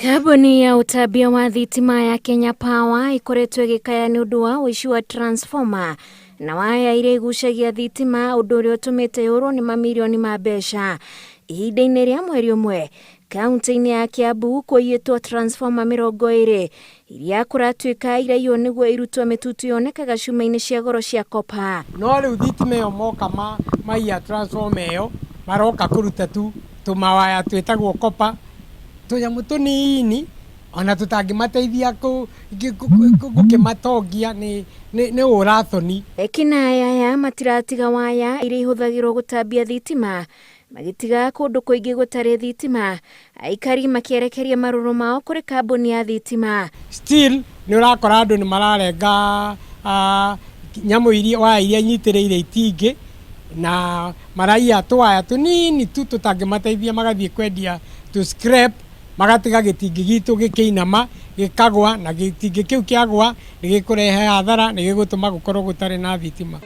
Kambuni ya ũtambia wa thitima ya Kenya Power ĩkoretwo ĩgĩkaya nĩ ũndũ wa ũici wa transformer na waya iria igucagia thitima, ũndũ ũrĩa ũtũmĩte yũrwo nĩ mamirioni ma mbeca. Ihinda-inĩ rĩa mweri ũmwe, kaunti-inĩ ya Kiambu kũiyĩtwo transformer 20 iria kũratuĩka iraiywo nĩguo irutwo mĩtutu yonekaga cuma-inĩ cia goro cia copper. No rĩu thitima ĩyo moka maiya transformer ĩyo, maroka kũruta tu tũmawaya twĩtagwo copper, tũnyamũ tũnini ona tũtangĩmateithia gũkĩmatongia, nĩ ũrathoni. Ekinaĩ aya matiratiga waya iria ihũthagĩrwo gũtambia thitima, magĩtiga kũndũ kũingĩ gũtarĩ thitima, aikari makĩerekeria marũrũ mao kũrĩ kambuni ya thitima. Still nĩ ũrakora andũ nĩ mararenga nyamũ iria, waya iria inyitĩrĩire itingĩ, na maraiya tũwaya tũnini tu tũtangĩmateithia, magathiĩ kwendia to scrap, magatiga gĩtingĩ gitũ gĩkĩinama gĩkagwa, na gĩtingĩ kĩu kĩagwa nĩ gĩkũrehe hathara, nĩ gĩgũtũma gũkorwo gũtarĩ na thitima.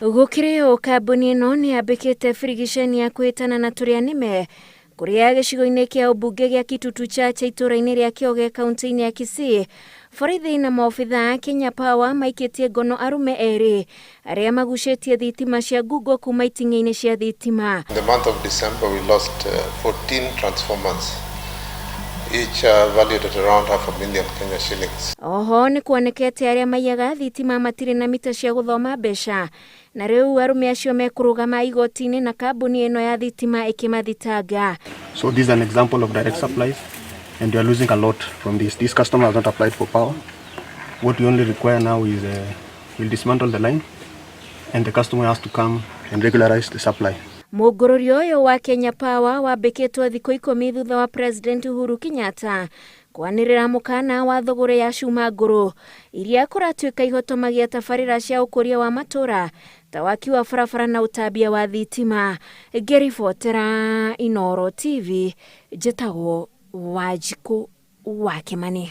Gũkĩrĩ ũũ, kambuni ĩno nĩ yambĩkĩte birigiceni ya kwĩtana na tũrĩa nĩme kũrĩa gĩcigo-inĩ kĩa ũmbunge gĩa Kitutu Chache, itũũra-inĩ rĩa Kĩoge, kaunti-inĩ ya Kisii. Borithi na maobitha a Kenya Power maikĩtie ngono arũme erĩ arĩa magucĩtie thitima cia ngungo kuma iting'ĩ-inĩ cia thitima. In the month of December, we lost 14 transformers, each valued at around 500,000 Kenya shillings. Oho nĩ kuonekete arĩa maiyaga thitima matirĩ na mita cia gũthoma mbeca, na rĩu arũme acio mekũrũgama igoti-inĩ na kambuni ĩno ya thitima ĩkĩmathitanga. So this is an example of direct supplies, and we are losing a lot from this. This customer has not applied for power. What we only require now is we'll dismantle the line, and the customer has to come and regularize the supply. Mũngũrũrio ũyũ wa Kenya Power wambĩkĩtwo thikũ 10 thutha wa President Uhuru Kenyatta kwanĩrĩra mũkana wa thũgũrĩ ya cuma ngũrũ iria kũratuĩka ihotomagia tabarĩra cia ũkũria wa matũra ta waki wa barabara na ũtambia wa thitima. Ngĩribotera Inooro TV, njĩtagwo Wanjikũ wa Kĩmani.